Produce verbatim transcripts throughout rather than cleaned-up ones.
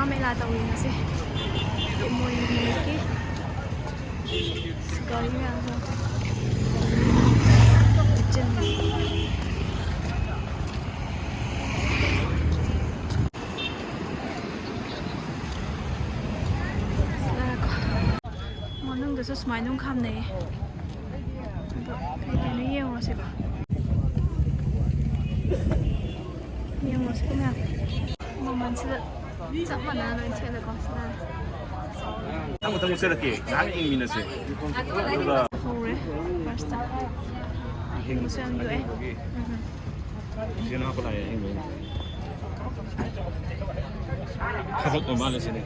ꯃꯦꯂꯥ ꯇꯧꯔꯤ ꯉꯁꯤ꯫ ꯏꯃꯣꯏꯅꯨꯒꯤ ꯒꯥꯔꯤ ꯃꯌꯥꯝꯁꯦ꯫ ꯉꯥꯏꯈꯣ꯫ ꯃꯅꯨꯡꯗꯁꯨ ꯁꯨꯃꯥꯏꯅ ꯑꯗꯨꯝ ꯈꯥꯝꯅꯩꯌꯦ꯫ ꯑꯗꯣ ꯀꯩ ꯀꯩꯅꯣ ꯌꯦꯡꯉꯨꯔꯁꯤꯀꯣ꯫ ꯌꯦꯡꯉꯨꯔꯁꯤꯀꯣ ꯃꯌꯥꯝ꯫ ꯃꯃꯜꯁꯤꯗ ꯆꯞ ꯃꯥꯟꯅꯅ ꯂꯣꯏ ꯊꯦꯠꯂꯦꯀꯣ ꯁꯤꯗ꯫ ꯃꯊꯪ ꯃꯊꯪ ꯆꯠꯂꯛꯀꯦ꯫ ꯉꯥꯏꯍꯥꯛ ꯌꯦꯡꯃꯤꯟꯅꯁꯦ꯫ ꯑꯗꯨꯒ ꯍꯧꯔꯦ꯫ ꯐꯥꯔꯁꯇ꯫ ꯌꯦꯡꯕꯁꯨ ꯌꯥꯝ ꯌꯣꯛꯑꯦ꯫ ꯎꯝ ꯎꯝ꯫ ꯁꯤꯅ ꯍꯥꯞꯄ ꯂꯥꯛꯑꯦ ꯑꯍꯤꯡꯕ ꯑꯩꯅ꯫ ꯊꯕꯛ ꯑꯣꯏ ꯃꯥꯜꯂꯦ ꯁꯤꯗꯤ꯫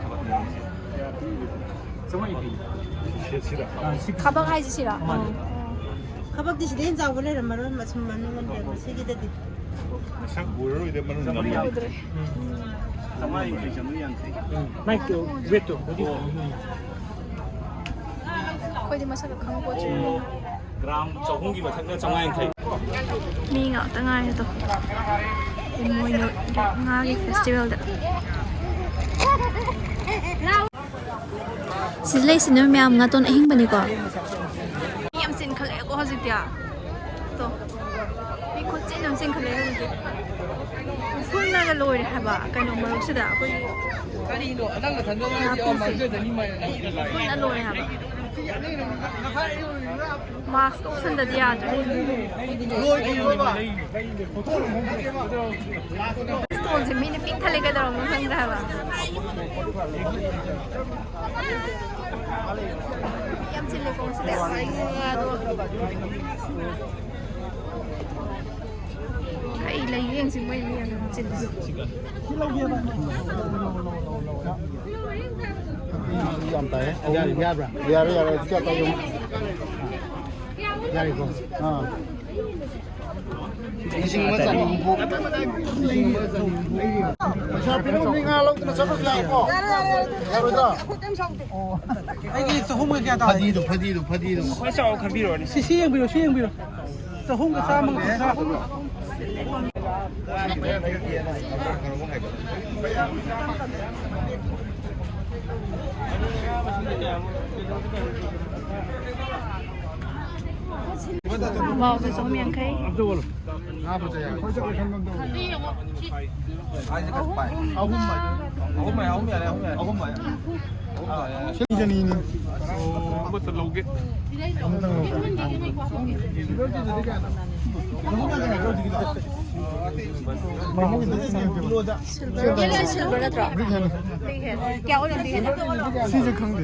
ꯊꯕꯛꯅꯦ ꯍꯥꯏꯁꯦ꯫ ꯆꯥꯝꯃꯉꯥ ꯌꯥꯡꯈꯩ꯫ ꯁꯤ-, ꯁꯤꯔ? ꯊꯕꯛ ꯍꯥꯏꯁꯦ ꯁꯤꯔꯣ? ꯃꯥꯅꯦ꯫ ꯊꯕꯛꯇꯤ ꯁꯤꯗꯩ ꯍꯦꯟꯅ ꯆꯥꯎꯕ ꯂꯩꯔꯝꯃꯔꯣꯏ, ꯃꯁꯨꯝ ꯃꯅꯨꯡ ꯑꯃ ꯂꯩꯔꯝꯃꯣꯏ, ꯁꯤꯒꯤꯗꯗꯤ꯫ ꯃꯁꯛ ꯎꯔꯔꯣꯏꯗ ꯃꯅꯨꯡ ꯅꯝꯃꯗꯤ꯫ ꯎꯗ꯭ꯔꯦ꯫ ꯆꯥꯝꯃꯉꯥ ꯌꯥꯡꯈꯩ, ꯆꯥꯝꯃꯔꯤ ꯌꯥꯡꯈꯩ꯫ ꯎꯝ꯫ ꯃꯥꯏ ꯋꯦꯠꯇꯣ, ꯕꯣꯗꯤ꯫ ꯑꯣ꯫ ꯎꯝ꯫ ꯑꯩꯈꯣꯏꯗꯤ ꯃꯁꯛꯀ ꯈꯪꯄꯣꯠꯇ꯭ꯔꯤ꯫ ꯒ꯭ꯔꯥꯝ ꯆꯍꯨꯝꯒꯤ ꯃꯊꯛꯅ ꯆꯥꯝꯃꯉꯥ ꯌꯥꯡꯈꯩ꯫ ꯃꯤ ꯉꯥꯛꯇ ꯉꯥꯏꯔꯦ ꯑꯗꯣ꯫ ꯏꯃꯣꯏꯅꯨ ꯉꯥꯒꯤ ꯐꯦꯁꯇꯤꯚꯦꯜꯗ꯫ ꯁꯤꯗ ꯂꯩꯁꯤ ꯅꯣꯏ ꯃꯌꯥꯝ ꯉꯥꯇꯣꯟ ꯑꯍꯤꯡꯕꯅꯤꯀꯣ꯫ ꯃꯤ ꯌꯥꯝ ꯆꯤꯟꯈꯠꯂꯛꯑꯦꯀꯣ ꯍꯧꯖꯤꯛꯇꯤ꯫ ꯇꯣ꯫ ꯃꯤ ꯈꯨꯠꯆꯤꯟ ꯑꯃ ꯆꯤꯟꯈꯠꯂꯛꯑꯦ ꯍꯧꯖꯤꯛꯇꯤ꯫ ꯎꯐꯨꯜꯅꯒ ꯂꯣꯏꯔꯦ ꯍꯥꯏꯕ ꯀꯩꯅꯣ ꯃꯔꯛꯁꯤꯗ ꯑꯩꯈꯣꯏꯒꯤ ꯀꯔꯤꯅꯣ? ꯅꯪ ꯅꯊꯟꯗ ꯅꯠꯇꯦ, ꯅꯥꯄꯤꯁꯦ꯫ ꯃꯥꯡꯖꯗꯅꯤ ꯃꯥꯏ꯫ ꯎꯐꯨꯜꯅ ꯂꯣꯏꯔꯦ ꯍꯥꯏꯕ꯫ ꯃꯥꯛꯁ ꯎꯞꯁꯟꯗꯗꯤ ꯌꯥꯗ꯭ꯔꯦ꯫ ꯂꯣꯏꯗ꯭ꯔꯤꯕꯣꯕ? ꯁ꯭ꯇꯣꯜꯁꯦ ꯃꯤꯅ ꯄꯤꯛ ꯊꯜꯂꯦ, ꯀꯩꯗꯧꯔꯝꯅꯣ ꯈꯪꯗ꯭ꯔꯦ ꯍꯥꯏꯕ꯫ ꯌꯥꯝ ꯆꯤꯜꯂꯦꯀꯣ ꯉꯁꯤꯗꯤ꯫ ꯀꯩ ꯂꯩꯒꯦ ꯌꯦꯡꯁꯤ ꯃꯣꯏ ꯃꯤ ꯌꯥꯝ ꯆꯤꯜꯂꯤꯁꯦ꯫ ꯌꯥꯝ ꯇꯥꯏꯌꯦ꯫ ꯌꯥꯔꯦ, ꯌꯥꯕ꯭ꯔꯥ? ꯌꯥꯔꯦ, ꯌꯥꯔꯦ, ꯑꯗꯨ ꯀꯌꯥ ꯇꯧ ꯌꯦꯡꯉꯨ꯫ ꯌꯥꯔꯦꯀꯣ? ꯑꯥ꯫ ꯂꯤꯁꯤꯡ ꯑꯃ ꯆꯅꯤ ꯍꯨꯝꯐꯨ꯫ ꯄꯩꯁꯥ ꯄꯤꯔꯝꯃꯤ ꯉꯥ ꯂꯧꯗꯅ ꯆꯠꯂꯁꯨ ꯌꯥꯏꯀꯣ? ꯌꯥꯔꯣꯏꯗ꯭ꯔꯣ? ꯑꯩꯒꯤ ꯆꯍꯨꯝꯒ ꯀꯌꯥ ꯇꯥꯔꯦ? ꯐꯗꯤꯗꯣ, ꯐꯗꯤꯗꯣ, ꯐꯗꯤꯗꯣ꯫ ꯈ꯭ꯋꯥꯏ ꯆꯥꯎꯕ ꯈꯟꯕꯤꯔꯣꯅꯦ꯫ ꯁꯤ, ꯁꯤ ꯌꯦꯡꯕꯤꯔꯣ, ꯁꯤ ꯌꯦꯡꯕꯤꯔꯣ꯫ ꯆꯍꯨꯝꯒ ꯆꯥꯝꯃꯒ ꯀꯨꯟꯊ꯭ꯔꯥ꯫ ꯕꯥꯎꯗ ꯆꯍꯨꯝ ꯌꯥꯡꯈꯩ꯫ ꯑꯍꯨꯝ ꯌꯥꯔꯦ, ꯑꯍꯨꯝ ꯌꯥꯔꯦ꯫ ꯁꯤ ꯆꯅꯤꯅꯤ꯫ ꯑꯃꯇ ꯂꯧꯒꯦ꯫ ꯑꯃꯇꯪ ꯂꯧꯒꯦ꯫ ꯁꯤꯜꯚꯔ ꯅꯠꯇ꯭ꯔꯣ? ꯕ꯭ꯔꯤꯛ ꯍꯦꯟꯅ꯫ ꯀꯌꯥ ꯑꯣꯏꯔꯝꯗꯤ ꯍꯦꯟꯅ? ꯁꯤꯁꯦ ꯈꯪꯗꯦ꯫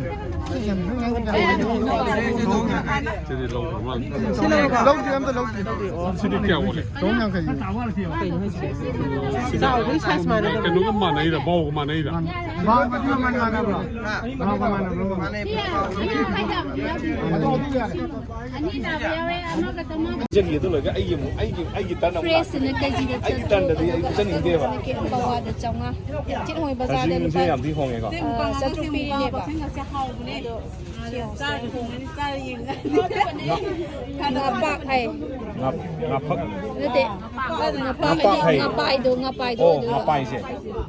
ꯁꯤꯗꯤ ꯂꯧꯈ꯭ꯔ ꯃꯥꯜꯂꯦ꯫ ꯂꯧꯗꯦ, ꯑꯝꯇ ꯂꯧꯗꯦ꯫ ꯁꯤꯗꯤ ꯀꯌꯥ ꯑꯣꯜꯂꯦ? ꯆꯍꯨꯝ ꯌꯥꯡꯈꯩ꯫ ꯆꯥꯎꯕꯒꯤ ꯁꯥꯏꯖ ꯃꯥꯟꯅꯗꯕ꯫ ꯀꯩꯅꯣꯒ ꯃꯥꯟꯅꯩꯔꯥ? ꯕꯥꯎꯒ ꯃꯥꯟꯅꯩꯔꯥ? ꯕꯥꯎꯒ ꯃꯥꯟꯅꯕ꯭ꯔꯣ? ꯕꯥꯎꯒ ꯃꯥꯟꯅꯕ꯭ꯔꯣ? ꯑꯅꯤ ꯇꯥꯕ ꯌꯥꯎꯋꯦ, ꯑꯃꯈꯛꯇ ꯃꯥ꯫ ꯄꯤꯖꯒꯦ, ꯑꯗꯨ ꯂꯣꯏꯔꯒ ꯑꯩꯒꯤ ꯑꯃꯨꯛ, ꯑꯩꯒꯤ, ꯑꯩꯒꯤ ꯇꯔꯟ ꯑꯃꯨꯛ ꯂꯥꯛꯀꯦ꯫ ꯐ꯭ꯔꯦꯁꯁꯤꯅ ꯀꯦꯖꯤꯗ ꯑꯩꯒꯤ ꯆꯥꯇ꯭ꯔꯨꯛ, ꯇꯔꯟꯗꯗꯤ ꯑꯩ ꯑꯗꯨꯒ ꯄꯤꯖꯅꯤꯡꯗꯦꯕ꯫ ꯑꯆꯧꯕꯗꯨꯅ ꯀꯦꯂꯣ ꯄꯋꯥꯗ ꯆꯥꯝꯃꯉꯥ꯫ ꯆꯤꯠ ꯍꯣꯏ ꯕꯖꯥꯔꯗ ꯈꯥꯖꯤꯡꯁꯦ ꯂꯨꯄꯥ, ꯌꯥꯝꯗꯤ ꯍꯣꯡꯉꯦꯀꯣ꯫ ꯑ, ꯆꯥꯇ꯭ꯔꯨꯛ ꯄꯤꯔꯤꯅꯦꯕ꯫ ꯑꯗꯣ ꯉꯥ-, ꯉꯥꯄꯥꯛ ꯍꯥꯏ꯫ ꯉꯥ-, ꯉꯥꯐꯛ꯫ ꯅꯠꯇꯦ꯫ ꯉꯥꯄꯥꯛ ꯍꯥꯏ꯫ ꯉꯥꯄꯥꯏꯗꯣ, ꯉꯥꯄꯥꯏꯗꯣ ꯑꯣ, ꯑꯣꯏꯗꯣꯏꯕ꯫ ꯉꯥꯄꯥꯏꯁꯦ꯫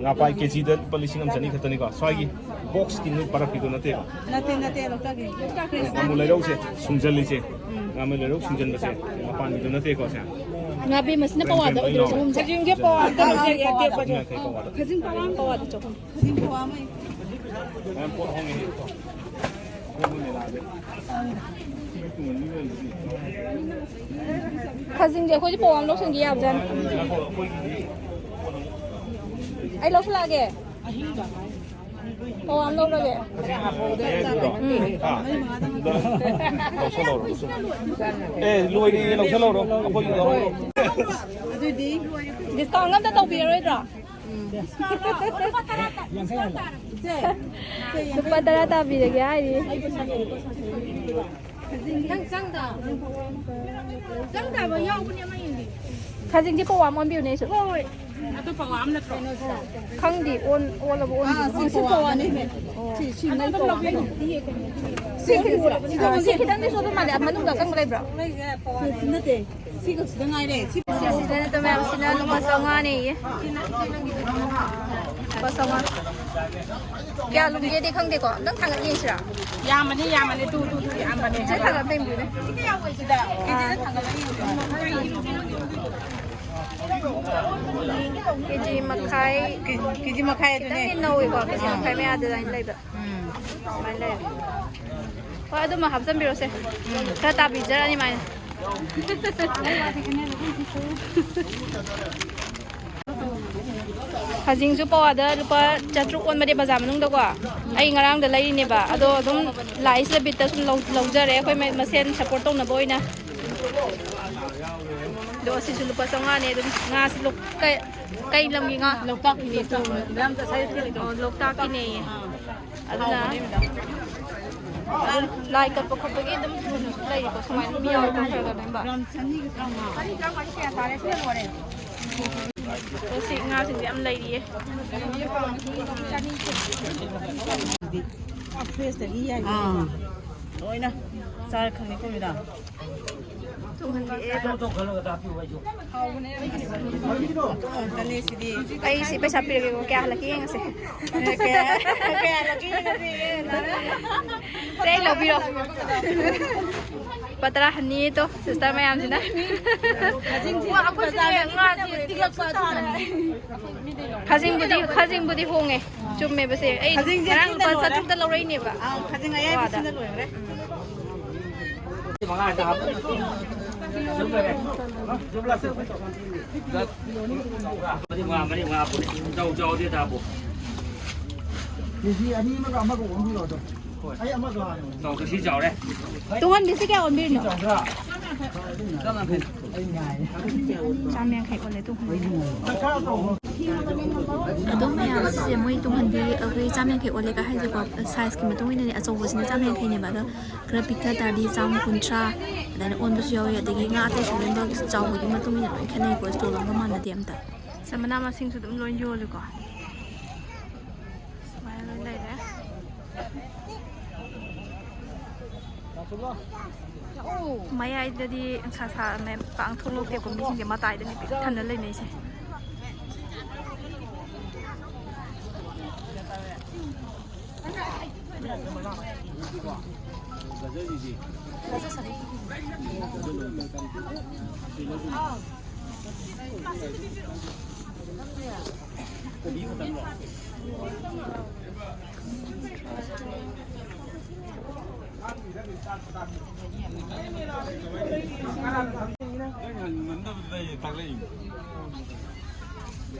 ꯉꯥꯄꯥꯏ ꯀꯦꯖꯤꯗ ꯂꯨꯄꯥ ꯂꯤꯁꯤꯡ ꯑꯃ ꯆꯅꯤ ꯈꯛꯇꯅꯤꯀꯣ꯫ ꯁ꯭ꯋꯥꯏꯒꯤ ꯕꯣꯛꯁꯀꯤ ꯅꯣꯏ ꯄꯔꯞꯀꯤꯗꯣ ꯅꯠꯇꯦꯕ꯫ ꯅꯠꯇꯦ, ꯅꯠꯇꯦ, ꯂꯣꯛꯇꯥꯛꯀꯤ꯫ ꯂꯣꯛꯇꯥꯛ ꯐ꯭ꯔꯦꯁ ꯉꯥꯃꯨ ꯂꯩꯔꯧꯁꯦ ꯁꯨꯡꯖꯜꯂꯤꯁꯦ꯫ ꯎꯝ꯫ ꯉꯥꯃꯨ ꯂꯩꯔꯧ ꯁꯨꯡꯖꯟꯕꯁꯦ꯫ ꯃꯄꯥꯟꯒꯤꯗꯣ ꯅꯠꯇꯦꯀꯣ ꯁꯦ꯫ ꯉꯥꯕꯦꯝꯃꯁꯤꯅ ꯄꯋꯥꯗ ꯑꯣꯏꯗꯣꯏꯔꯣ? ꯆꯍꯨꯝꯁꯦ? ꯈꯖꯤꯡꯁꯦ ꯄꯋꯥꯗ ꯂꯧꯒꯦ, ꯑꯇꯦꯛꯄꯁꯦ꯫ ꯆꯍꯨꯝ ꯌꯥꯡꯈꯩ ꯄꯋꯥꯗ꯫ ꯈꯖꯤꯡ ꯄꯋꯥ ꯑꯃ꯫ ꯄꯋꯥꯗ ꯆꯍꯨꯝ꯫ ꯈꯖꯤꯡ ꯄꯋꯥ ꯑꯃ꯫ ꯃꯌꯥꯝ ꯄꯣꯠ ꯍꯣꯡꯉꯦ꯫ ꯈꯖꯤꯡꯁꯦ ꯑꯩꯈꯣꯏꯁꯦ ꯄꯋꯥ ꯑꯃ ꯂꯧꯁꯟꯒꯦ ꯌꯥꯕꯖꯥꯠꯅꯤ꯫ ꯑꯩ ꯂꯧꯁꯜꯂꯛꯑꯒꯦ꯫ ꯄꯋꯥ ꯑꯃ ꯂꯧꯔꯒꯦ꯫ ꯎꯝ꯫ ꯂꯧꯁꯜꯂꯧꯔꯣ, ꯂꯧꯁꯜꯂꯧꯔꯣ꯫ ꯑꯦ, ꯂꯣꯏꯔꯦ, ꯂꯧꯁꯜꯂꯧꯔꯣ꯫ ꯑꯩꯈꯣꯏꯒꯤ ꯂꯧꯔꯣ꯫ ꯗꯤꯁꯀꯥꯎꯟ ꯑꯝꯇ ꯇꯧꯕꯤꯔꯔꯣꯏꯗ꯭ꯔꯣ? ꯂꯨꯄꯥ ꯇꯔꯥ ꯇꯥꯕꯤꯔꯒꯦ ꯍꯥꯏꯔꯤ꯫ ꯅꯪ ꯆꯪꯗ-, ꯆꯪꯗꯕ ꯌꯥꯎꯕꯅꯦ ꯑꯃ ꯌꯦꯡꯒꯦ꯫ ꯈꯖꯤꯡꯁꯦ ꯄꯋꯥ ꯑꯃ ꯑꯣꯟꯕꯤꯌꯨꯅꯦ ꯑꯩꯁꯨ꯫ ꯍꯣꯏ, ꯍꯣꯏ꯫ ꯑꯗꯨ ꯄꯋꯥ ꯑꯃ ꯅꯠꯇ꯭ꯔꯣ? ꯈꯪꯗꯦ, ꯑꯣꯟ ꯑꯣꯜꯂꯕ ꯑꯣꯟꯗ꯭ꯔꯤꯕ꯫ ꯁꯤ ꯄꯋꯥꯅꯦ꯫ ꯁꯤ ꯁꯤ ꯅꯪ ꯄꯋꯥꯅꯦ꯫ ꯁꯤ ꯈꯤꯇꯪꯗꯤ ꯁꯣꯏꯕ ꯃꯥꯜꯂꯦ꯫ ꯃꯅꯨꯡꯗ ꯑꯀꯪꯕ ꯂꯩꯕ꯭ꯔꯣ? ꯁꯤ ꯅꯠꯇꯦ꯫ ꯁꯤ ꯈꯛꯁꯤꯗ ꯉꯥꯏꯔꯦ꯫ ꯁꯤ ꯁꯤꯁꯤꯗꯅ ꯃꯌꯥꯝꯁꯤꯅ ꯂꯨꯄꯥ ꯆꯥꯝꯃꯉꯥꯅꯦꯌꯦ꯫ ꯂꯨꯄꯥ ꯆꯥꯝꯃꯉꯥ꯫ ꯀꯌꯥ ꯂꯨꯝꯒꯦꯗꯤ ꯈꯪꯗꯦꯀꯣ꯫ ꯑꯝꯇꯪ ꯊꯥꯡꯒꯠ ꯌꯦꯡꯁꯤꯔꯥ? ꯌꯥꯝꯕꯅꯤ, ꯌꯥꯝꯕꯅꯤ꯫ ꯇꯨ, ꯇꯨ, ꯇꯨ, ꯌꯥꯝꯕꯅꯦ꯫ ꯁꯤ ꯊꯥꯡꯒꯠ ꯌꯦꯡꯕꯤꯌꯨꯅꯦ꯫ ꯁꯤꯗ, ꯀꯦꯖꯤꯗ ꯊꯥꯡꯒꯠꯂ ꯌꯦꯡꯕꯤꯌꯨ꯫ ꯀꯦꯖꯤ ꯃꯈꯥꯏ꯫ ꯀꯦ-, ꯀꯦꯖꯤ ꯃꯈꯥꯏ ꯑꯗꯨꯅꯦ꯫ ꯈꯤꯇꯪꯗꯤ ꯅꯧꯋꯦꯀꯣ, ꯀꯦꯖꯤ ꯑꯥ꯫ ꯃꯈꯥꯏ ꯃꯌꯥꯗ ꯑꯗꯨꯃꯥꯏꯅ ꯂꯩꯕ꯫ ꯎꯝ꯫ ꯑꯗꯨꯃꯥꯏꯅ ꯂꯩꯔꯦ꯫ ꯍꯣꯏ, ꯑꯗꯨꯃ ꯍꯥꯞꯆꯤꯟꯕꯤꯔꯣꯁꯦ꯫ ꯎꯝ꯫ ꯈꯔ ꯇꯥꯕꯤꯖꯔꯅꯤ ꯃꯥꯏꯅ꯫ ꯈꯥꯖꯤꯡꯁꯨ ꯄꯋꯥꯗ ꯂꯨꯄꯥ ꯆꯥꯇ꯭ꯔꯨꯛ ꯑꯣꯟꯕꯅꯦ ꯕꯖꯥꯔ ꯃꯅꯨꯡꯗꯀꯣ꯫ ꯑꯩ ꯉꯔꯥꯡꯗ ꯂꯩꯔꯤꯅꯦꯕ, ꯑꯗꯣ ꯑꯗꯨꯝ ꯂꯥꯛꯏꯁꯤꯗ ꯕꯤꯠꯇ ꯁꯨꯝ ꯂꯧ-, ꯂꯧꯖꯔꯦ ꯑꯩꯈꯣꯏ ꯃ-, ꯃꯁꯦꯟ ꯁꯞꯄꯣꯔꯠ ꯇꯧꯅꯕ ꯑꯣꯏꯅ꯫ ꯑꯗꯣ ꯑꯁꯤꯁꯨ ꯂꯨꯄꯥ ꯆꯥꯝꯃꯉꯥꯅꯦ꯫ ꯑꯗꯨꯝ ꯉꯥꯁꯤ ꯂꯣꯛ-, ꯀꯩ, ꯀꯩ ꯂꯝꯒꯤ ꯉꯥ? ꯂꯣꯛꯇꯥꯛꯀꯤꯅꯦ꯫ ꯑꯣ, ꯂꯣꯛꯇꯥꯛꯀꯤꯅꯦꯌꯦ꯫ ꯑꯗꯨꯅ ꯑꯗꯨꯝ ꯂꯥꯏ ꯀꯠꯄ ꯈꯣꯠꯄꯒꯤ ꯑꯗꯨꯝ ꯂꯩꯀꯣ, ꯁꯨꯃꯥꯏꯅ ꯑꯗꯨꯝ ꯌꯥꯎꯋꯦꯀꯣ, ꯈꯔ ꯈꯔ ꯑꯗꯨꯝ꯫ ꯑꯗꯣ ꯁꯤ ꯉꯥꯁꯤꯡꯁꯦ ꯌꯥꯝ ꯂꯩꯔꯤꯌꯦ꯫ ꯐ꯭ꯔꯦꯁꯇꯒꯤ ꯌꯥꯏ꯫ ꯑꯥ꯫ ꯂꯣꯏꯅ ꯆꯥꯔ ꯈꯪꯅꯤꯀꯣ, ꯃꯦꯗꯥꯝ꯫ ꯇꯨꯡꯍꯟꯕꯤ ꯑꯦ꯫ ꯑꯗꯨꯅꯦ ꯁꯤꯗꯤ꯫ ꯑꯩ ꯁꯤ ꯄꯩꯁꯥ ꯄꯤꯔꯒꯦꯀꯣ, ꯀꯌꯥ ꯍꯜꯂꯛꯀꯦ ꯌꯦꯡꯉꯁꯦ꯫ ꯀꯌꯥ, ꯀꯌꯥ ꯍꯜꯂꯛꯀꯦ ꯌꯦꯡꯉꯁꯦ꯫ ꯁꯦ, ꯑꯩ ꯂꯧꯕꯤꯔꯣ꯫ ꯂꯨꯄꯥ ꯇꯔꯥ ꯍꯟꯅꯤ ꯇꯣ, ꯁꯤꯁꯇꯔ ꯃꯌꯥꯝꯁꯤꯅ꯫ ꯈꯥꯖꯤꯡꯁꯤ ꯂꯨꯄꯥ ꯆꯥꯝꯃ꯫ ꯈꯥꯖꯤꯡꯕꯨꯗꯤ, ꯈꯥꯖꯤꯡꯕꯨꯗꯤ ꯍꯣꯡꯉꯦ꯫ ꯆꯨꯝꯃꯦꯕꯁꯦ꯫ ꯑꯩ ꯈꯥꯖꯤꯡꯁꯦ ꯉꯔꯥꯡ ꯁꯤꯅ ꯂꯨꯄꯥ ꯂꯣꯏꯔꯦ꯫ ꯆꯥꯇ꯭ꯔꯨꯛꯇ ꯂꯧꯔꯛꯏꯅꯦꯕ꯫ ꯑꯥ, ꯈꯥꯖꯤꯡ ꯑꯌꯥꯏꯕ ꯄꯋꯥꯗ꯫ ꯁꯤꯅ ꯂꯣꯏꯈ꯭ꯔꯦ꯫ ꯎꯝ꯫ ꯃꯔꯤ ꯃꯉꯥ, ꯃꯔꯤ ꯃꯉꯥ ꯄꯨꯔꯛꯑꯦ꯫ ꯆꯥꯎ, ꯆꯥꯎꯗꯦ ꯇꯥꯕꯨ꯫ ꯀꯦꯖꯤ ꯑꯅꯤ ꯑꯃꯒ ꯑꯃꯒ ꯑꯣꯟꯕꯤꯔꯣ ꯑꯗꯣ꯫ ꯑꯩ ꯑꯃꯒ ꯍꯥꯟꯅ ꯑꯣꯟꯕꯤꯔꯣ꯫ ꯆꯥꯎ, ꯁꯤ ꯆꯥꯎꯔꯦ꯫ ꯇꯨꯡꯍꯟꯕꯤꯁꯤ ꯀꯌꯥ ꯑꯣꯟꯕꯤꯔꯤꯅꯣ? ꯆꯥꯝ ꯌꯥꯡꯈꯩ ꯑꯣꯜꯂꯦ ꯇꯨꯡꯍꯟꯕꯤ꯫ ꯑꯗꯨꯝ ꯃꯌꯥꯝ ꯁꯤꯁꯦ ꯃꯣꯏ ꯇꯨꯡꯍꯟꯕꯤ ꯑꯩꯈꯣꯏ ꯆꯥꯝ ꯌꯥꯡꯈꯩ ꯑꯣꯜꯂꯦꯒ ꯍꯥꯏꯁꯦꯀꯣ, ꯁꯥꯏꯖꯀꯤ ꯃꯇꯨꯡ ꯏꯟꯅꯅꯦ꯫ ꯑꯆꯧꯕꯁꯤꯅ ꯆꯥꯝ ꯌꯥꯡꯈꯩꯅꯦꯕ, ꯑꯗꯣ ꯈꯔ ꯄꯤꯛꯊ ꯇꯥꯔꯗꯤ ꯆꯥꯝ ꯀꯨꯟꯊ꯭ꯔꯥ ꯑꯗꯨꯃꯥꯏꯅ ꯑꯣꯟꯕꯁꯨ ꯌꯥꯎꯋꯤ꯫ ꯑꯗꯒꯤ ꯉꯥ ꯑꯇꯩꯁꯨ ꯂꯣꯏꯅꯃꯛ ꯆꯥꯎꯕꯒꯤ ꯃꯇꯨꯡ ꯏꯟꯅ ꯂꯣꯏ ꯈꯦꯠꯅꯩꯀꯣ, ꯁ꯭ꯇꯣꯜ ꯑꯃꯒ ꯃꯥꯟꯅꯗꯦ ꯑꯝꯇ꯫ ꯁꯦ, ꯃꯅꯥ ꯃꯁꯤꯡꯁꯨ ꯑꯗꯨꯝ ꯂꯣꯏ ꯌꯣꯜꯂꯤꯀꯣ꯫ ꯁꯨꯃꯥꯏꯅ ꯂꯣꯏ ꯂꯩꯔꯦ꯫ ꯃꯌꯥꯏꯗꯗꯤ ꯅꯨꯡꯁꯥ ꯁꯥ-, ꯃꯌꯥꯝ ꯄꯥꯛ ꯊꯣꯛꯂꯛꯇꯦꯀꯣ, ꯃꯤꯁꯤꯡꯁꯦ ꯃꯇꯥꯏꯗꯅꯤ ꯄꯤꯛ ꯊꯟꯅ ꯂꯩꯅꯩꯁꯦ꯫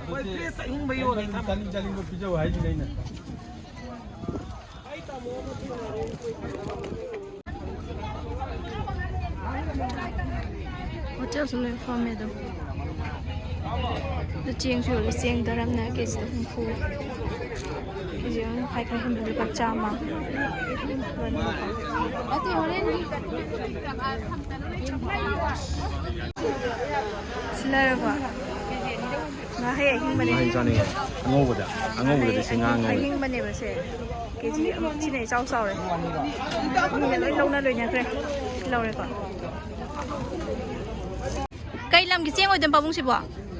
ꯃꯣꯏ ꯐ꯭ꯔꯦꯁ ꯑꯍꯤꯡꯕ ꯌꯣꯜꯂꯦ꯫ ꯆꯥꯅꯤꯡ ꯆꯥꯅꯤꯡꯕ ꯄꯤꯖꯧ ꯍꯥꯏꯁꯤꯅꯦ ꯑꯩꯅ꯫ ꯍꯣꯇꯦꯜꯁꯨ ꯂꯣꯏ ꯐꯝꯃꯦ ꯑꯗꯨꯝ꯫ ꯑꯗꯨ ꯆꯦꯡꯁꯨ ꯌꯣꯜꯂꯦ, ꯆꯦꯡ ꯗꯔꯝꯅ ꯀꯦꯖꯤꯗ ꯍꯨꯝꯐꯨ, ꯀꯦꯖꯤ ꯑꯃ ꯃꯈꯥꯏ ꯈꯔ ꯍꯦꯟꯕꯗ ꯂꯨꯄꯥ ꯆꯥꯝꯃ꯫ ꯁꯤ ꯂꯩꯔꯕꯣ? ꯉꯥꯍꯩ ꯑꯍꯤꯡꯕꯅꯦ꯫ ꯉꯥꯍꯩ ꯆꯥꯅꯤꯡꯉꯦ꯫ ꯑꯉꯧꯕꯗ꯫ ꯑꯉꯧꯕꯗꯗꯤ ꯁꯤ ꯉꯥ ꯉꯧꯋꯦ꯫ ꯑꯍꯤꯡꯕꯅꯦꯕ ꯁꯦ꯫ ꯀꯦꯖꯤ ꯑꯃ, ꯁꯤꯅ ꯏꯆꯥꯎ ꯆꯥꯎꯔꯦ꯫ ꯃꯤꯅ ꯂꯣꯏ ꯂꯧꯅ ꯂꯣꯏꯅꯈ꯭ꯔꯦ꯫ ꯁꯤ ꯂꯧꯔꯦꯀꯣ꯫ ꯀꯩ ꯂꯝꯒꯤ ꯆꯦꯡ ꯑꯣꯏꯗꯣꯏꯅꯣ ꯄꯥꯕꯨꯡꯁꯤꯕꯣ?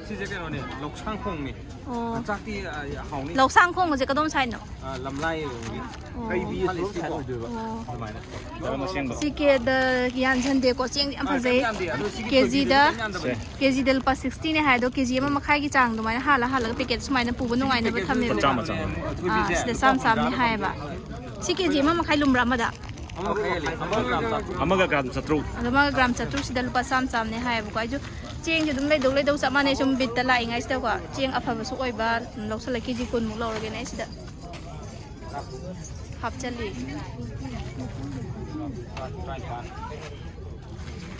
ꯁꯤꯁꯦ ꯀꯩꯅꯣꯅꯦ, ꯂꯧꯁꯥꯡꯈꯣꯡꯅꯦ꯫ ꯑꯣ꯫ ꯆꯥꯛꯇꯤ, ꯑ, ꯍꯥꯎꯅꯤ꯫ ꯂꯧꯁꯥꯡꯈꯣꯡꯁꯦ ꯀꯗꯣꯝ ꯁꯥꯏꯠꯅꯣ? ꯑ, ꯂꯝꯂꯥꯏ ꯑꯣꯏꯕꯒꯤ꯫ ꯑꯣ꯫ ꯀꯩꯕꯤ ꯁꯣꯝ ꯁꯥꯏꯠ ꯑꯣꯏꯗꯣꯏꯕ꯫ ꯑꯣ꯫ ꯑꯗꯨꯃꯥꯏꯅ꯫ ꯃꯔꯝ ꯑꯁꯦꯡꯕ꯫ ꯁꯤ ꯀꯦꯗ ꯌꯥꯟꯁꯟꯗꯦꯀꯣ, ꯆꯦꯡ ꯌꯥꯝ ꯑ, ꯐꯖꯩ꯫ ꯀꯩꯝ ꯌꯥꯟꯗꯦ꯫ ꯑꯗꯣ ꯁꯤꯒꯤ ꯀꯦꯖꯤꯗ ꯊꯣꯏꯕꯤꯗꯨꯗꯤ ꯀꯩꯝ ꯌꯥꯟꯗꯕꯅꯦ꯫ ꯁꯦ꯫ ꯀꯦꯖꯤꯗ ꯂꯨꯄꯥ ꯁꯤꯛꯁꯇꯤꯅꯦ ꯍꯥꯏ, ꯑꯗꯣ ꯀꯦꯖꯤ ꯑꯃ ꯃꯈꯥꯏꯒꯤ ꯆꯥꯡ ꯑꯗꯨꯃꯥꯏꯅ ꯍꯥꯜꯂ ꯍꯥꯜꯂꯒ ꯄꯦꯀꯦꯠ ꯁꯨꯃꯥꯏꯅ ꯄꯨꯕ ꯅꯨꯡꯉꯥꯏꯅꯕ ꯊꯝꯃꯦꯕ꯫ ꯂꯨꯄꯥ ꯆꯥꯝꯃ, ꯆꯥꯝꯃ꯫ ꯑꯥ, ꯁꯤꯗ ꯆꯥꯝꯃ ꯆꯥꯝꯃꯅꯦ ꯍꯥꯏꯌꯦꯕ꯫ ꯁꯤ ꯀꯦꯖꯤ ꯑꯃ ꯃꯈꯥꯏ ꯂꯨꯝꯕ꯭ꯔꯥ ꯑꯃꯗ? ꯑꯃ ꯃꯈꯥꯏ ꯍꯦꯜꯂꯦ꯫ ꯑꯃꯒ ꯆꯥꯝꯃ꯫ ꯑꯃꯒ ꯒ꯭ꯔꯥꯝ ꯆꯥꯇ꯭ꯔꯨꯛ꯫ ꯑꯗꯣ ꯑꯃꯒ ꯒ꯭ꯔꯥꯝ ꯆꯥꯇ꯭ꯔꯨꯛ, ꯁꯤꯗ ꯂꯨꯄꯥ ꯆꯥꯝꯃ ꯆꯥꯝꯃꯅꯦ ꯍꯥꯏꯌꯦꯕꯀꯣ꯫ ꯑꯩꯁꯨ ꯆꯦꯡꯁꯦ ꯑꯗꯨꯝ ꯂꯩꯗꯧ ꯂꯩꯗꯧ ꯆꯞ ꯃꯥꯟꯅꯩ꯫ ꯁꯨꯝ ꯕꯤꯠꯇ ꯂꯥꯛꯏꯉꯩꯁꯤꯗꯀꯣ, ꯆꯦꯡ ꯑꯐꯕꯁꯨ ꯑꯣꯏꯕ, ꯂꯧꯁꯜꯂ ꯀꯦꯖꯤ ꯀꯨꯟꯃꯨꯛ ꯂꯧꯔꯒꯦꯅ ꯑꯩ ꯁꯤꯗ ꯍꯥꯞꯆꯜꯂꯤ꯫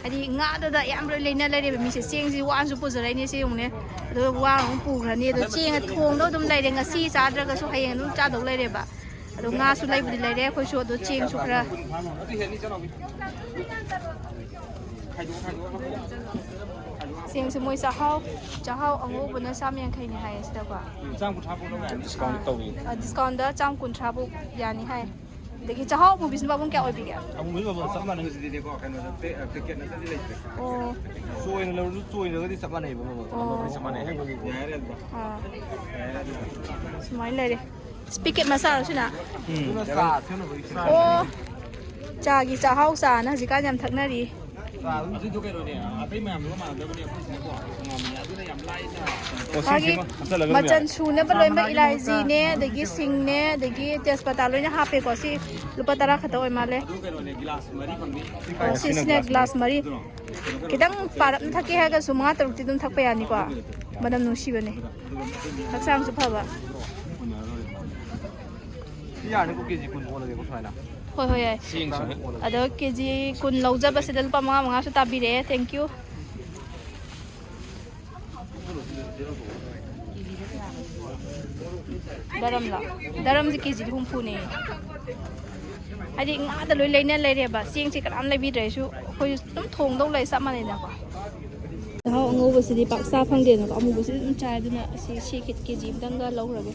ꯍꯥꯏꯗꯤ ꯉꯥꯗꯨꯗ ꯑꯌꯥꯝꯕ ꯂꯣꯏ ꯂꯩꯅ ꯂꯩꯔꯦꯕ ꯃꯤꯁꯦ꯫ ꯆꯦꯡꯁꯤ ꯋꯥꯅꯁꯨ ꯄꯨꯖꯔꯛꯏꯅꯦ, ꯁꯤ ꯌꯦꯡꯉꯨꯅꯦ꯫ ꯑꯗꯨ ꯋꯥꯅ ꯑꯃꯨꯛ ꯄꯨꯈ꯭ꯔꯅꯤ꯫ ꯑꯗꯣ ꯆꯦꯡ ꯊꯣꯡꯗꯧ ꯑꯗꯨꯝ ꯂꯩꯔꯦ꯫ ꯉꯁꯤ ꯆꯥꯗ꯭ꯔꯒꯁꯨ ꯍꯌꯦꯡ ꯑꯗꯨꯝ ꯆꯥꯗꯧ ꯂꯩꯔꯦꯕ꯫ ꯑꯗꯣ ꯉꯥꯁꯨ ꯂꯩꯕꯨꯗꯤ ꯂꯩꯔꯦ ꯑꯩꯈꯣꯏꯁꯨ꯫ ꯑꯗꯣ ꯆꯦꯡꯁꯨ ꯈꯔ ꯆꯦꯡꯁꯦ ꯃꯣꯏ ꯆꯥꯛꯍꯥꯎ, ꯆꯥꯛꯍꯥꯎ ꯑꯉꯧꯕꯅ ꯆꯥꯝ ꯌꯥꯡꯈꯩꯅꯤ ꯍꯥꯏꯌꯦ ꯁꯤꯗꯀꯣ꯫ ꯆꯥꯝ ꯀꯨꯟꯊ꯭ꯔꯥ ꯐꯥꯎ ꯂꯧ ꯌꯥꯅꯤ꯫ ꯗꯤꯁꯀꯥꯎꯟ ꯇꯧꯏ꯫ ꯗꯤꯁꯀꯥꯎꯟꯗ ꯆꯥꯝ ꯀꯨꯟꯊ꯭ꯔꯥ ꯐꯥꯎ ꯌꯥꯅꯤ ꯍꯥꯏ꯫ ꯑꯗꯒꯤ ꯆꯥꯛꯍꯥꯎ ꯑꯃꯨꯕꯤꯁꯤꯅ ꯄꯥꯕꯨꯡ ꯀꯌꯥ ꯑꯣꯏꯕꯤꯒꯦ? ꯑꯃꯨꯕꯤ ꯃꯃꯜ ꯆꯞ ꯃꯥꯟꯅꯩ꯫ ꯍꯧꯖꯤꯛꯇꯤꯀꯣ ꯀꯩꯅꯣꯗ ꯄꯦꯀꯦꯠ ꯅꯠꯇ꯭ꯔꯗꯤ ꯂꯩꯇ꯭ꯔꯦ꯫ ꯑꯣ꯫ ꯆꯣꯏꯅ ꯂꯧꯔꯁꯨ ꯆꯣꯏꯅꯒꯗꯤ ꯆꯞ ꯃꯥꯟꯅꯩꯕ ꯃꯃꯜ꯫ ꯑꯣ꯫ ꯆꯞ ꯃꯥꯟꯅꯩ ꯍꯥꯏꯕ꯫ ꯌꯥꯔꯦ ꯑꯗꯨꯗ꯫ ꯑꯥ꯫ ꯌꯥꯔꯦ ꯑꯗꯨꯗ꯫ ꯁꯨꯃꯥꯏꯅ ꯂꯩꯔꯦ꯫ ꯄꯦꯀꯦꯠ ꯃꯆꯥꯔꯣ ꯁꯤꯅ? ꯑꯗꯨꯅ ꯆꯥ ꯁꯦꯝꯅꯕꯒꯤ ꯆꯥ꯫ ꯑꯣ꯫ ꯆꯥꯒꯤ ꯆꯥꯛꯍꯥꯎ ꯆꯥꯅ ꯍꯧꯖꯤꯛꯀꯥꯟ ꯌꯥꯝ ꯊꯛꯅꯔꯤ꯫ ꯑꯗꯨꯏꯗꯣ ꯀꯩꯅꯣꯅꯦ ꯑꯇꯩ ꯃꯌꯥꯝꯗꯨꯒ ꯃꯥꯟꯅꯗꯕꯅꯦ ꯑꯩꯈꯣꯏꯁꯤꯅꯀꯣ ꯇꯣꯉꯥꯟꯕꯅꯦ ꯑꯗꯨꯅ ꯌꯥꯝ ꯂꯥꯏꯅ꯫ ꯑꯣ, ꯁꯤꯁꯤꯃ ꯃꯥꯒꯤ ꯍꯥꯞꯆꯜꯂꯒ ꯂꯣꯏꯔꯦ꯫ ꯃꯆꯜ ꯁꯨꯅꯕ ꯂꯣꯏꯅꯃꯛ ꯏꯂꯥꯏꯖꯤꯅꯦ ꯑꯗꯒꯤ ꯁꯤꯡꯅꯦ ꯑꯗꯒꯤ ꯇꯦꯖꯄꯇꯥ ꯂꯣꯏꯅ ꯍꯥꯞꯄꯦꯀꯣ꯫ ꯁꯤ ꯂꯨꯄꯥ ꯇꯔꯥ ꯈꯛꯇ ꯑꯣꯏ ꯃꯥꯜꯂꯦ꯫ ꯑꯗꯨ ꯀꯩꯅꯣꯅꯦ ꯒꯤꯂꯥꯁ ꯃꯔꯤ ꯐꯪꯅꯤ꯫ ꯑꯣ, ꯁꯤꯁꯤꯅ ꯒ꯭ꯂꯥꯁ ꯃꯔꯤ꯫ ꯈꯤꯇꯪ ꯄꯥꯔꯞꯅ ꯊꯛꯀꯦ ꯍꯥꯏꯔꯒꯁꯨ ꯃꯉꯥ ꯇꯔꯨꯛꯇꯤ ꯑꯗꯨꯝ ꯊꯛꯄ ꯌꯥꯅꯤꯀꯣ꯫ ꯃꯅꯝ ꯅꯨꯡꯁꯤꯕꯅꯦ꯫ ꯍꯛꯆꯥꯡꯁꯨ ꯐꯕ꯫ ꯁꯤ ꯌꯥꯔꯅꯤꯀꯣ ꯀꯦ ꯖꯤ ꯀꯨꯟ ꯑꯣꯜꯂꯒꯦꯀꯣ ꯁꯨꯃꯥꯏꯅ꯫ ꯍꯣꯏ ꯍꯣꯏ ꯌꯥꯏ꯫ ꯆꯦꯡꯁꯤꯅ ꯑꯗꯣ ꯀꯦ ꯖꯤ ꯀꯨꯟ ꯂꯧꯖꯕꯁꯤꯗ ꯂꯨꯄꯥ ꯃꯉꯥ ꯃꯉꯥꯁꯨ ꯇꯥꯕꯤꯔꯛꯑꯦ꯫ Thank you꯫ ꯗꯔꯝꯂꯣ? ꯗꯔꯝꯁꯦ ꯀꯦ ꯖꯤꯗ ꯍꯨꯝꯐꯨꯅꯦ꯫ ꯍꯥꯏꯗꯤ ꯉꯥꯗ ꯂꯣꯏ ꯂꯩꯅ ꯂꯩꯔꯦꯕ꯫ ꯆꯦꯡꯁꯦ ꯀꯅꯥꯝ ꯂꯩꯕꯤꯗ꯭ꯔꯦ꯫ ꯑꯩꯁꯨ ꯑꯩꯈꯣꯏꯁꯨ ꯑꯗꯨꯝ ꯊꯣꯡꯗꯧ ꯂꯩ ꯆꯞ ꯃꯥꯟꯅꯩꯗꯅꯀꯣ꯫ ꯆꯥꯛꯍꯥꯎ ꯑꯉꯧꯕꯁꯤꯗꯤ ꯄꯥꯛ ꯆꯥ ꯐꯪꯗꯦꯗꯅꯀꯣ꯫ ꯑꯃꯨꯕꯁꯤꯗꯤ ꯑꯗꯨꯝ ꯆꯥꯏ꯫ ꯑꯗꯨꯅ ꯑꯁꯤ ꯁꯤ ꯀꯦ ꯖꯤ ꯑꯃꯇꯪꯒ ꯂꯧꯈ꯭ꯔꯒꯦ꯫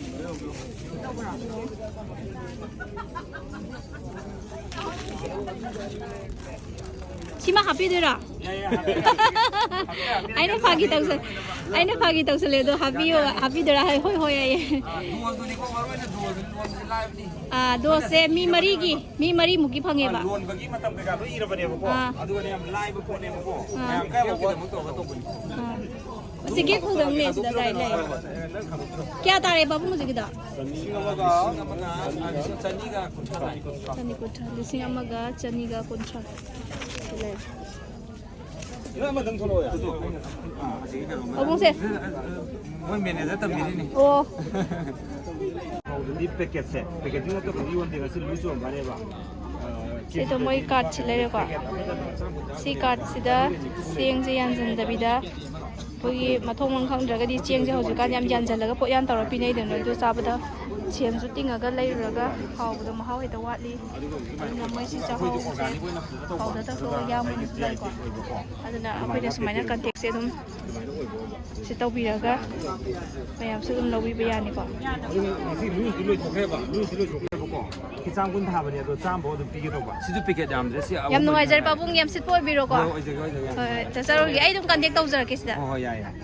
ꯁꯤꯃ ꯍꯥꯞꯄꯤꯗꯣꯏꯔꯣ? ꯑꯩꯅ ꯐꯥꯒꯤ ꯇꯧꯁꯜ-, ꯑꯩꯅ ꯐꯥꯒꯤ ꯇꯧꯁꯜꯂꯦ ꯑꯗꯣ ꯍꯥꯞꯄꯤꯌꯣ, ꯍꯥꯞꯄꯤꯗꯣꯏꯔꯥ ꯍꯥꯏ, ꯍꯣꯏ ꯍꯣꯏ ꯍꯥꯏꯌꯦ꯫ ꯗꯣꯁꯇꯨꯅꯤꯀꯣ ꯃꯔꯨ ꯑꯣꯏꯅ ꯗꯣꯁꯇꯨꯅꯤ, ꯂꯣꯟꯕꯁꯤ ꯂꯥꯏꯕꯅꯤ꯫ ꯑꯥ, ꯗꯣꯁꯁꯦ ꯃꯤ ꯃꯔꯤꯒꯤ, ꯃꯤ ꯃꯔꯤꯃꯨꯛꯀꯤ ꯐꯪꯉꯦꯕ꯫ ꯂꯣꯟꯕꯒꯤ ꯃꯇꯝ ꯀꯩꯀꯥ ꯂꯣꯏ ꯏꯔꯕꯅꯦꯕꯀꯣ꯫ ꯑꯥ꯫ ꯑꯗꯨꯒꯅꯦ ꯌꯥꯝ ꯂꯥꯏꯕ ꯄꯣꯠꯅꯦꯕꯀꯣ꯫ ꯑꯥ꯫ ꯃꯌꯥꯝ ꯀꯌꯥꯃꯨꯛꯀꯤꯗꯃꯛ ꯇꯧꯔꯒ ꯇꯧꯕꯅꯤ꯫ ꯑꯥ꯫ ꯍꯧꯖꯤꯛꯀꯤ ꯈꯨꯗꯝꯅꯦ ꯁꯤꯗ ꯗꯥꯏ ꯂꯩ꯫ ꯀꯌꯥ ꯇꯥꯔꯦ ꯄꯥꯕꯨꯡ ꯍꯧꯖꯤꯛꯀꯤꯗꯣ? ꯂꯤꯁꯤꯡ ꯑꯃꯒ, ꯂꯤꯁꯤꯡ ꯆꯅꯤꯒ ꯀꯨꯟꯊ꯭ꯔꯥ ꯇꯥꯔꯦꯀꯣ꯫ ꯆꯅꯤ ꯀꯨꯟꯊ꯭ꯔꯥ, ꯂꯤꯁꯤꯡ ꯑꯃꯒ ꯆꯅꯤꯒ ꯀꯨꯟꯊ꯭ꯔꯥ꯫ ꯁꯤ ꯂꯩꯔꯦ꯫ ꯅꯣꯏ ꯑꯃꯗꯪ ꯊꯣꯛꯂꯛꯑꯣ ꯌꯥ꯫ ꯄꯥꯕꯨꯡꯁꯦ꯫ ꯃꯣꯏ ꯃꯦꯅꯦꯖꯔ ꯇꯝꯕꯤꯔꯤꯅꯤ꯫ ꯑꯣ꯫ ꯍꯧꯖꯤꯛꯇꯤ ꯄꯦꯀꯦꯠꯁꯦ, ꯄꯦꯀꯦꯠꯇꯤ ꯅꯠꯇꯕꯗꯤ ꯌꯣꯟꯗꯦ, ꯉꯁꯤ ꯂꯨꯏ ꯆꯣꯟꯕꯅꯦꯕ꯫ ꯁꯤꯗ ꯃꯣꯏ ꯀꯥꯔꯠꯁꯤ ꯂꯩꯔꯦꯀꯣ꯫ ꯁꯤ ꯀꯥꯔꯠꯁꯤꯗ ꯆꯦꯡꯁꯦ ꯌꯥꯟꯁꯤꯟꯗꯕꯤꯗ ꯑꯩꯈꯣꯏꯒꯤ ꯃꯊꯣꯡ ꯃꯔꯝ ꯈꯪꯗ꯭ꯔꯒꯗꯤ ꯆꯦꯡꯁꯦ ꯍꯧꯖꯤꯛꯀꯥꯟ ꯌꯥꯝ ꯌꯥꯟꯁꯤꯜꯂꯒ ꯄꯣꯠ ꯌꯥꯟ ꯇꯧꯔ ꯄꯤꯅꯩꯗꯅ꯫ ꯑꯗꯨ ꯆꯥꯕꯗ ꯁꯦꯟꯁꯨ ꯇꯤꯡꯉꯒ ꯂꯩꯔꯨꯔꯒ ꯍꯥꯎꯕꯗꯣ ꯃꯍꯥꯎ ꯍꯦꯛꯇ ꯋꯥꯠꯂꯤ꯫ ꯑꯗꯨꯅ ꯃꯣꯏꯁꯤ ꯆꯥꯛꯍꯥꯎꯁꯦ powder ꯇꯧꯊꯣꯛꯑꯒ ꯌꯥꯝ ꯂꯩꯀꯣ꯫ ꯑꯗꯨꯅ ꯑꯩꯈꯣꯏꯅ ꯁꯨꯃꯥꯏꯅ contact ꯁꯦ ꯑꯗꯨꯝ ꯁꯤ ꯇꯧꯕꯤꯔꯒ ꯃꯌꯥꯝꯁꯨ ꯑꯗꯨꯝ ꯂꯧꯕꯤꯕ ꯌꯥꯅꯤꯀꯣ꯫ ꯑꯗꯨ ꯉꯁꯤ ꯂꯨꯁꯇꯤ ꯂꯣꯏꯊꯣꯛꯈ꯭ꯔꯦꯕ, ꯂꯨꯁꯇꯤ ꯂꯣꯏꯊꯣꯛꯈ꯭ꯔꯦꯕꯀꯣ꯫ ꯁꯤ ꯆꯥꯝ ꯀꯨꯟ ꯊꯥꯕꯅꯦ, ꯑꯗꯣ ꯆꯥꯝꯐꯥꯎ ꯑꯗꯨꯝ ꯄꯤꯒꯦ ꯇꯧꯕ꯫ ꯁꯤꯁꯨ ꯄꯦꯀꯦꯠ ꯌꯥꯝꯗ꯭ꯔꯦ, ꯁꯤ ꯑꯍꯨꯝ ꯌꯥꯝ ꯅꯨꯡꯉꯥꯏꯖꯔꯦ ꯑꯣꯏꯅ ꯄꯥꯕꯨꯡ, ꯌꯥꯝ ꯁꯤꯠꯄ ꯑꯣꯏꯕꯤꯔꯣꯀꯣ꯫ ꯍꯣꯏ, ꯑꯣꯏꯖꯒꯦ, ꯑꯣꯏꯖꯒꯦ꯫ ꯍꯣꯏ, ꯍꯣꯏ, ꯆꯠꯆꯔꯨꯔꯒꯦ꯫ ꯑꯩ ꯑꯗꯨꯝ ꯀꯟꯇꯦꯛ ꯇꯧꯖꯔꯛꯀꯦ ꯁꯤꯗ꯫ ꯍꯣꯏ, ꯍꯣꯏ, ꯌꯥꯏ, ꯌꯥꯏ꯫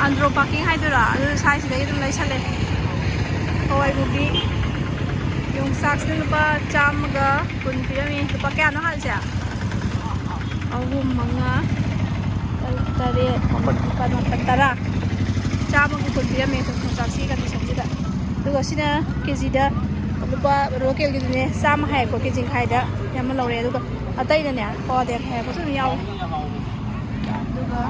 ꯑꯟꯗ꯭ꯔꯣ ꯄꯥꯔꯀꯤꯡ ꯍꯥꯏꯗꯣꯏꯔꯥ, ꯑꯗꯨ ꯁ꯭ꯋꯥꯏꯁꯤꯗꯒꯤ ꯑꯗꯨꯝ ꯂꯩꯁꯜꯂꯦ꯫ ꯍꯋꯥꯏ ꯃꯨꯕꯤ ꯌꯣꯡꯆꯥꯛꯁꯤꯅ ꯂꯨꯄꯥ ꯆꯥꯝꯃꯒ ꯀꯨꯟ ꯄꯤꯔꯝꯃꯤ꯫ ꯂꯨꯄꯥ ꯀꯌꯥꯅꯣ ꯍꯥꯜꯂꯤꯁꯦ? ꯑꯍꯨꯝ, ꯃꯉꯥ, ꯇꯔꯨꯛ, ꯇꯔꯦꯠ, ꯃꯥꯄꯟ, ꯃꯥꯄꯟ, ꯃꯥꯄꯟ, ꯇꯔꯥ꯫ ꯆꯥꯝꯃꯒ ꯀꯨꯟ ꯄꯤꯔꯝꯃꯦ ꯌꯣꯡꯆꯥꯛꯁꯤ ꯀꯟꯗꯤꯁꯟꯁꯤꯗ꯫ ꯑꯗꯨꯒ ꯁꯤꯅ ꯀꯦꯖꯤꯗ ꯂꯨꯄꯥ ꯂꯣꯀꯦꯜꯒꯤꯗꯨꯅꯦ ꯆꯥꯝꯃ ꯍꯥꯏꯌꯦꯀꯣ, ꯀꯦꯖꯤ ꯃꯈꯥꯏꯗ ꯑꯃ ꯂꯧꯔꯦ꯫ ꯑꯗꯨꯒ ꯑꯇꯩꯗꯅꯦ ꯄꯋꯥꯗ ꯌꯥꯡꯈꯩ ꯍꯥꯏꯕꯁꯨ ꯑꯗꯨꯝ ꯌꯥꯎꯋꯦ꯫ ꯑꯗꯨꯒ